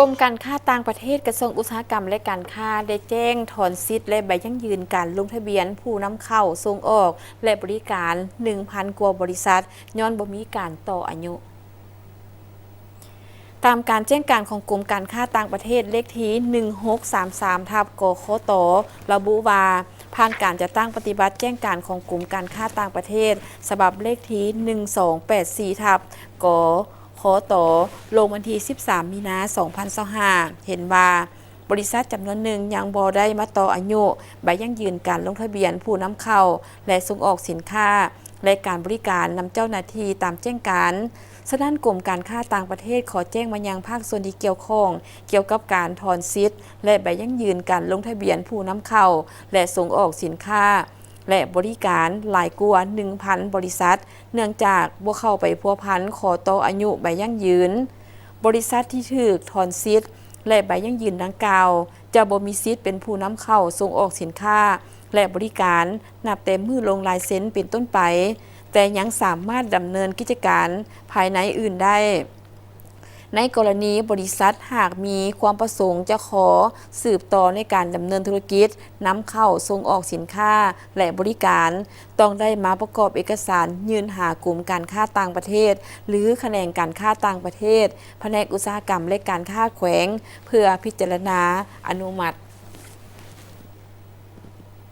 ກົມການຄ້າຕ່າງປະເທດ ກະຊວງອຸດສາຫະກຳ ແລະ ການຄ້າ ໄດ້ແຈ້ງຖອນສິດ ແລະ ໃບຢັ້ງຢືນການລົງທະບຽນຜູ້ນຳເຂົ້າ, ສົ່ງອອກ ແລະ ບໍລິການ ໜຶ່ງພັນກວ່າບໍລິສັດ ຍ້ອນບໍ່ມີການຕໍ່ອາຍຸ. ຕາມການແຈ້ງການຂອງກົມການຄ້າຕ່າງປະເທດ ເລກທີ ໜຶ່ງຫົກສາມສາມ ທັບ ກຂຕ ລະບຸວ່າ ຜ່ານການຈັດຕັ້ງປະຕິບັດແຈ້ງການຂອງກົມການຄ້າຕ່າງປະເທດ ສະບັບເລກທີ ໜຶ່ງສອງແປດສີ່ ທັບ ກຂຕ ລົງວັນທີ ສິບສາມ ມີນາ ສອງພັນຊາວຫ້າ ເຫັນວ່າ ບໍລິສັດຈຳນວນໜຶ່ງຍັງບໍ່ໄດ້ມາຕໍ່ອາຍຸໃບຢັ້ງຢືນການລົງທະບຽນຜູ້ນຳເຂົ້າ ແລະ ສົ່ງອອກສິນຄ້າ ແລະ ການບໍລິການນຳເຈົ້າໜ້າທີ່ຕາມແຈ້ງການ. ສະນັ້ນ, ກົມການຄ້າຕ່າງປະເທດຂໍແຈ້ງມາຍັງພາກສ່ວນທີ່ກ່ຽວຂ້ອງ ກ່ຽວກັບການຖອນສິດ ແລະ ໃບຢັ້ງຢືນການລົງທະບຽນຜູ້ນຳເຂົ້າ ແລະ ສົ່ງອອກສິນຄ້າ ແລະ ບໍລິການຫຼາຍກວ່າ ໜຶ່ງພັນບໍລິສັດ ເນື່ອງຈາກບໍ່ເຂົ້າໄປພົວພັນຂໍຕໍ່ອາຍຸໃບຢັ້ງຢືນ. ບໍລິສັດທີ່ຖືກຖອນສິດ ແລະ ໃບຢັ້ງຢືນດັ່ງກ່າວ ຈະບໍ່ມີສິດເປັນຜູ້ນຳເຂົ້າ, ສົ່ງອອກສິນຄ້າ ແລະ ບໍລິການ ນັບແຕ່ມື້ລົງລາຍເຊັນເປັນຕົ້ນໄປ, ແຕ່ຍັງສາມາດດຳເນີນກິດຈະການພາຍໃນອື່ນໄດ້. ໃນກໍລະນີບໍລິສັດຫາກມີຄວາມປະສົງຈະຂໍສືບຕໍ່ໃນການດຳເນີນທຸລະກິດນຳເຂົ້າ, ສົ່ງອອກສິນຄ້າ ແລະ ບໍລິການ, ຕ້ອງໄດ້ມາປະກອບເອກະສານຍື່ນຫາກົມການຄ້າຕ່າງປະເທດ ຫຼື ຂະແໜງການຄ້າຕ່າງປະເທດ, ພະແນກອຸດສາຫະກຳ ແລະ ການຄ້າແຂວງ ເພື່ອພິຈາລະນາອະນຸມັດ.